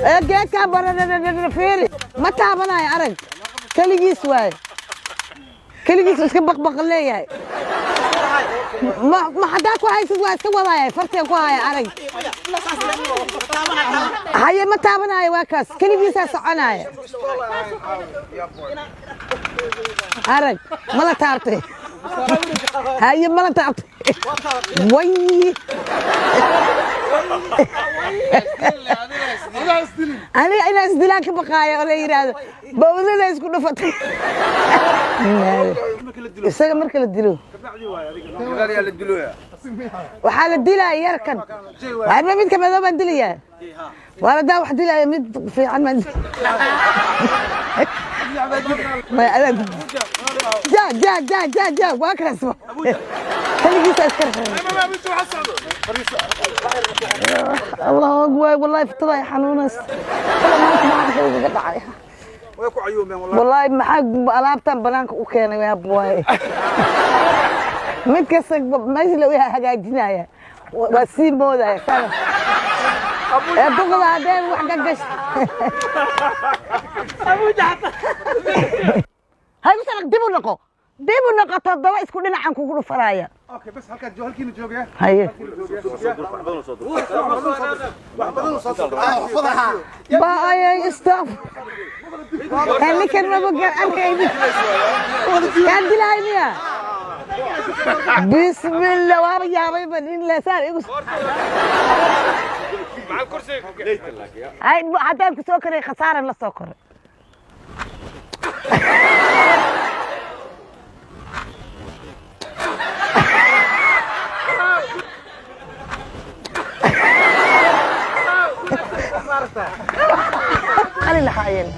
Ee geedkaa baradhadhadhadha, fiiri, ma taabanayo. Arag, keligiis waaye, keligiis iska baqbaq leeyahay. Ma haddaa ku haysid, waa iska wadaya. Fartigan ku haya, arag. Haye, ma taabanayo, waa kaas, keligiisaa soconaya. Arag, mala taabtay? Haye, mala taabtay? Way, aniga inaan isdilaan ka baqaayo oo la yidhaahdo bawdada isku dhufatay isaga. Marka la dilo, waxaa la dilaya yarkan. Waxba midka madow baan dilayaa. Waa ladaa wax dilaya, mid fiican baan. May adaa ja ja ja ja ja, waa kaas, kaligiisa iska. Allahu akbar, wallahi fitada ay xanuunaysa. Maanta maxaa igaga dhacay? Wallahi maxaa alaabtan banaanka u keenay? Yaab waaye, mid kasta meesha la hagaajinaya waa sii moodaya ee duqda haddeen wax ka gasha. Hay usarag, dib u noqo, dib u noqo. Toddoba isku dhinacan kugu dhufanaya. Okay, bas halkaad halkiina joogaya. Haye. Ba ayay istaaf, ninkan maba gar arkaynin. Kaan dilahay miya? Bismillah, waaba yaabayba nin leesaan igu. Hay, haddaan ku soo koray, khasaaran la soo koray. Qali lahaayeen.